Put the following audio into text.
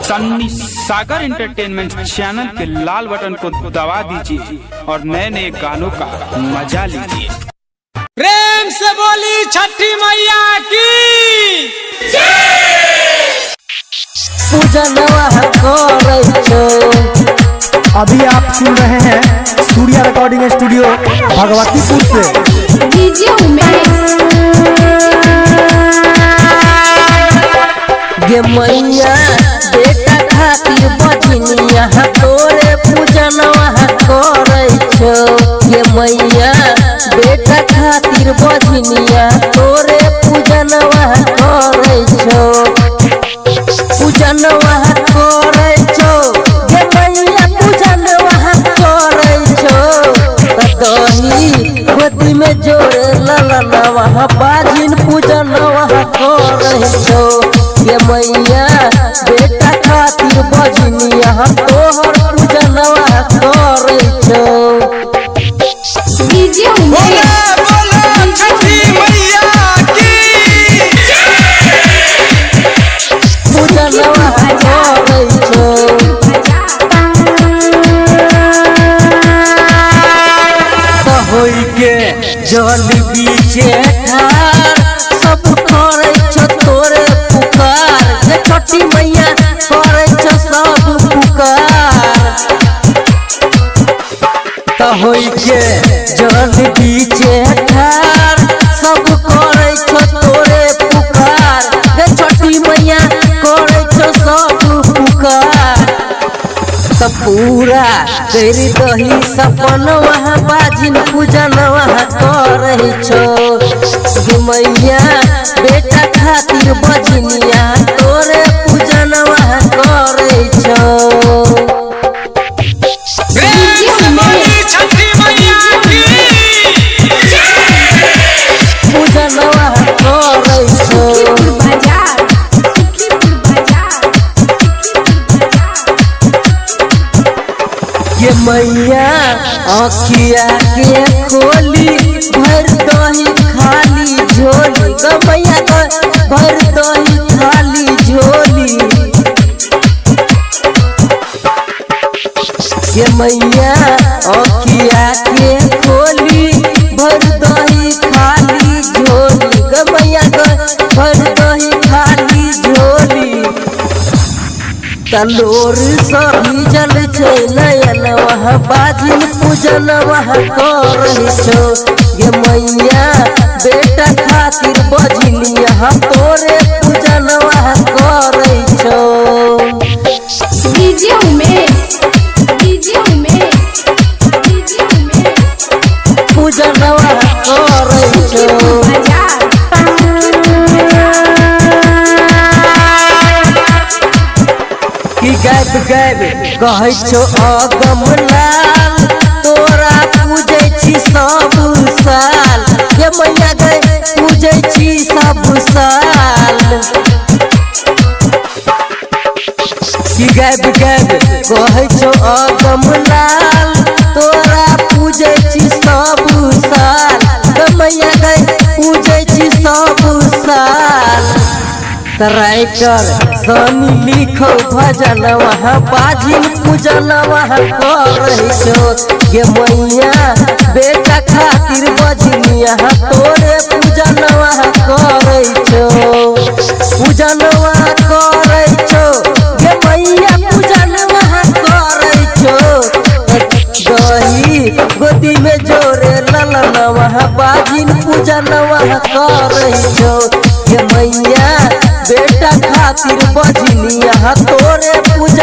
सन्नी सागर entertainment channel के लाल button को दबा दीजिए और नए नए गानों का मजा लीजिए। प्रेम से बोली छठी मैया की। पूजनवा करै छौ। अभी आप सुन रहे हैं सूर्या रिकॉर्डिंग स्टूडियो भगवतीपुर से। डीजे उमेश। गे मैया, बेटा खातिर बजनिया तोरे पूजनवा करै छौ। गे मैया, बेटा खातिर बजनिया तोरे पूजनवा करै छौ। पूजनवा करै छौ गे मैया, पूजनवा करै छौ। त दही गोदी में जोड़े ललनवा बाजिन पूजनवा करै छौ। गे मैया, बेटा खातिर बजनिया तोहर पूजनवा करै छौ। डीजे उमेश। बोला छठी मैया की। पूजनवा करै छौ। त होइ के जल बीचे ठार, सब करै छौ तोरे पुकार। गे छठी मैया, करै छौ सब पुकार। त होइ के जल बीचे ठार, सब करै छौ तोरे पुकार। गे छठी मैया, करै छौ सब पुकार। त पूरा तेरी दही सपनवा बाजिन पूजनवा करै छौ। गे मैया, बेटा खातिर बजनिया तोरे पूजनवा करै छौ। प्रेम से बोली छठी मैया की। पूजनवा करै छौ। सुखीपुर बाजार, सुखीपुर बाजार, सुखीपुर बाजार। गे मैया, अखिया के खोली, भर दही खाली झोली। गे मैया, भर दही खाली झोली। गे मैया, अखिया के खोली, भर दही खाली झोली। गे मैया, भर दही खाली झोली। तलोर सँ भीजल छै नयनवा बाजिन पूजनवा करै छौ। गे मैया, बेटा खातिर बजनिया तोरे पूजनवा करै छौ। DJ Umesh, DJ Umesh, DJ Umesh. पूजनवा करै छौ। सुखीपुर बाजार, सुखीपुर बाजार। की गाबि गाबि कहै छौ अगम लाल, तोरा पूजै छी सब साल। गे मैया, गै पूजै छी सब साल। की गाबि गाबि कहै छौ अगम लाल, तोरा पूजै छी सब साल। गे मैया, गै पूजै छी सब साल। त राइटर सनी लिखो भजन वहाँ बाजिन पूजन वहाँ करै छौ। गे मैया, बेटा खातिर बजनिया तोरे पूजन वहाँ करै छौ। पूजन वहाँ करै छौ गे मैया, पूजन वहाँ करै छौ। दही गोदी में जोरे ललन वहाँ बाजिन पूजन वहाँ करै छौ। गे मैया, बेटा खातिर बजनिया तोरे पूजन